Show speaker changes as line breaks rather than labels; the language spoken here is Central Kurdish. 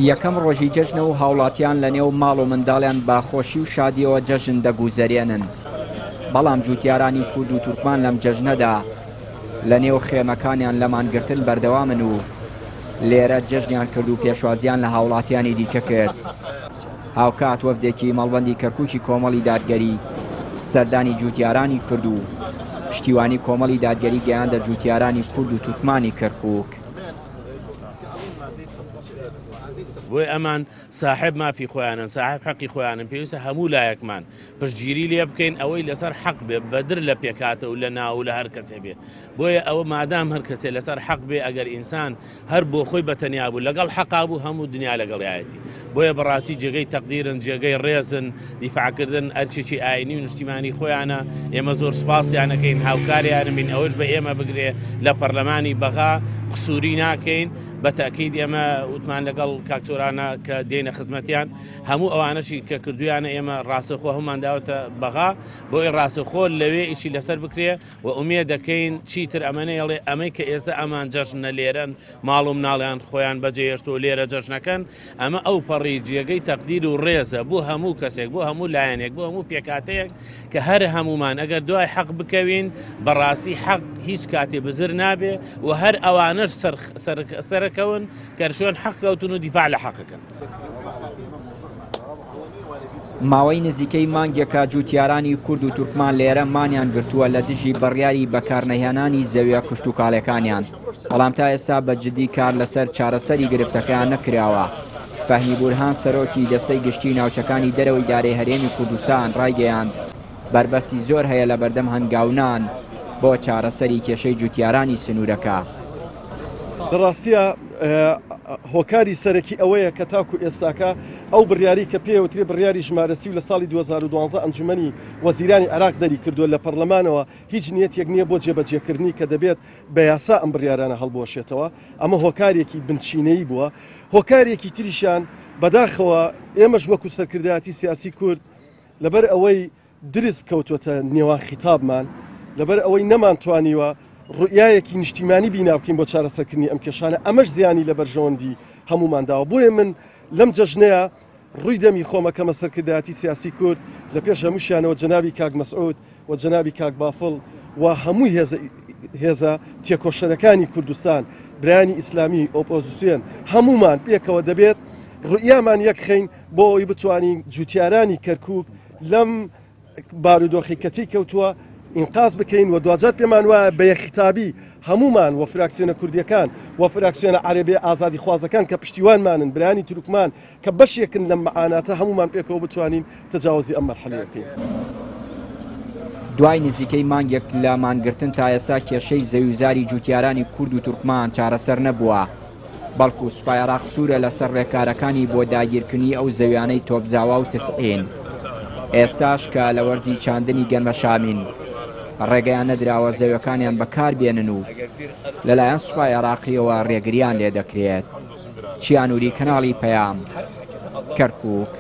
یەکەم ڕۆژی جەژنە و هاوڵاتیان لە نێو ماڵ و منداڵیان بە خۆشی و شادیەوە جەژن دەگوزەرێنن، بەڵام جوتیارانی کورد و تورکمان لەم جەژنەدا لە نێو خێمەکانیان لە مانگرتن بەردەوامن و لێرە جەژنیان کرد و پێشوازیان لە هاوڵاتیانی دیکە کرد. هاوکات وەفدێکی مەڵبەندی کەرکوکی کۆمەڵی دادگەری سەردانی جوتیارانی کرد و پشتیوانی کۆمەڵی دادگەری گەیاندە جوتیارانی کورد و تورکمانی کەرکوک.
بۆیە ئەمان ساحێب مافی خۆیانن، ساحێب حەقی خۆیانن، پێویستە هەموو لایەکمان پشتگیری لێ بکەین، ئەوەی لەسەر حەق بێ بەدر لە پێکهاتە و لە ناو و لە هەر کەسێ بێ. بۆیە ئەوە مادام هەر کەسێ لەسەر حەق بێ ئەگەر ئینسان هەر بۆ خۆی بە تەنیا بوو لەگەڵ حەقا بوو هەموو دنیا لەگەڵیایەتی. بۆیە بەڕاستی جێگەی تەقدیرن، جێگەی ڕێزن، دیفاعکردن ئەرکێکی ئاینی و نیشتیمانی خۆیانە، ئێمە زۆر سوپاسیان ئەکەین، هاوکاریان بین، ئەوەش بە ئێمە بگرێ لە پەرلەمانی بەغا قسوری ناکەین، بە تەئکید ئێمە وتمان لەگەڵ کاک سۆرانە کە دێینە خزمەتیان، هەموو ئەوانەشی کە کردویانە ئێمە ڕاستەوخۆ هەموومان داوەتە بەغا بۆ ئەوەی ڕاستەوخۆ لەوێ ئیشی لەسەر بکرێ و ئومێد دەکەین چیتر ئەمە نەیەڵێ ئەمەی کە ئێستا ئەمان جەژنە لێرەن ماڵ و مناڵیان خۆیان بەجێهێشتووە لێرە جەژنەکەن، ئەمە ئەوپەڕی جێگەی تەقدیر و ڕێزە بۆ هەموو کەسێک، بۆ هەموو لایەنێک، بۆ هەموو پێکهاتەیەک کە هەر هەموومان ئەگەر دوای حەق بکەوین بەڕاستی حەق هیچ کاتێ بزر نابێ و هەر ئەوانەش سەرەکەون کە شوێن حەق کەوتون و دیفاع لە حەقەکەن.
ماوەی نزیکەی مانگێکە جووتیارانی کورد و تورکمان لێرە مانیان گرتووە لە دژی بڕیاری بەکارنەهێنانی زەویە کشتوکاڵیەکانیان، بەڵام تا ئێستا بە جدی کار لەسەر چارەسەری گرفتەکەیان نەکراوە. فەهمی بورهان سەرۆکی دەستەی گشتی ناوچەکانی دەرەوەی دارەی هەرێمی کوردستان ڕایگەیاند، بەربەستی زۆر هەیە لەبەردەم هەنگاونان بۆ چارەسەری کێشەی جوتیارانی سنوورەکە.
لە ڕاستیا هۆکاری سەرەکی ئەوەیە کە تاکو ئێستاکە ئەو بڕیارەی کە پێیەوترێ بڕیاری ژمارە 30 لە ساڵی 2012 ئەنجومەنی وەزیرانی عێراق دەری کردووە لە پەرلەمانەوە هیچ نیەتێک نییە بۆ جێبەجێکردنی کە دەبێت بە یاسا ئەم بڕیارانە هەڵبوەشێتەوە ئەمە هۆکارێکی بنچینەیی بووە هۆکارێکی تریشیان بەداخەوە ئێمەش وەکو سەرکردایەتی سیاسی کورد لەبەر ئەوەی درز کەوتۆتە نێوان خیتابمان، لەبەر ئەوەی نەمانتوانیوە ڕوئیایەکی نیشتیمانی بینا بکەین بۆ چارەسەرکردنی ئەم کێشانە، ئەمەش زیانی لە بەرژەوەندی هەموومان داوە. بۆیە من لەم جەژنەیا ڕووی دەمی خۆم ئەکەمە سەرکردایەتی سیاسی کورد، لە پێش هەمووشیانەوە جەنابی کاک مەسعود و جەنابی کاک بافڵ و هەموو هێزە هێزە تێکۆشەرەکانی کوردستان، برایانی ئیسلامی، ئۆپۆزسیۆن، هەموومان پێکەوە دەبێت ڕوئیامان یەکخەین بۆ ئەوەی بتوانین جوتیارانی کەرکوک لەم بارودۆخی کە تێی کەوتووە ئینقاز بکەین و دواجار پێمان وایە بە یەکخیتابی هەموومان و فراکسیۆنە کوردیەکان و فراکسیۆنە عەرەبیە ئازادیخوازەکان کە پشتیوانمانن برایانی تورکمان کە بەشێکن لەم مەعاناتە هەموومان پێکەوە بتوانین تەجاوزی ئەم مەرحەلەیە بکەین.
دوای نزیکەی مانگێک لە مانگرتن تا ئێستا کێشەی زەویوزاری جوتیارانی کورد و تورکمان چارەسەر نەبووە. بەڵکو سوپای عێراق سوورە لەسەر ڕێکارەکانی بۆ داگیرکردنی ئەو زەویانەی تۆپزاوا و تسعین ئێستاش کە لە وەرزی چاندنی گەنمەشامین ڕێگەیان نەدراوە زەویەکانیان بەکاربێنن و لەلایەن سوپای عێراقیەوە ڕێگریان لێدەکرێت. چیانوری کەناڵی پەیام، کەرکوک.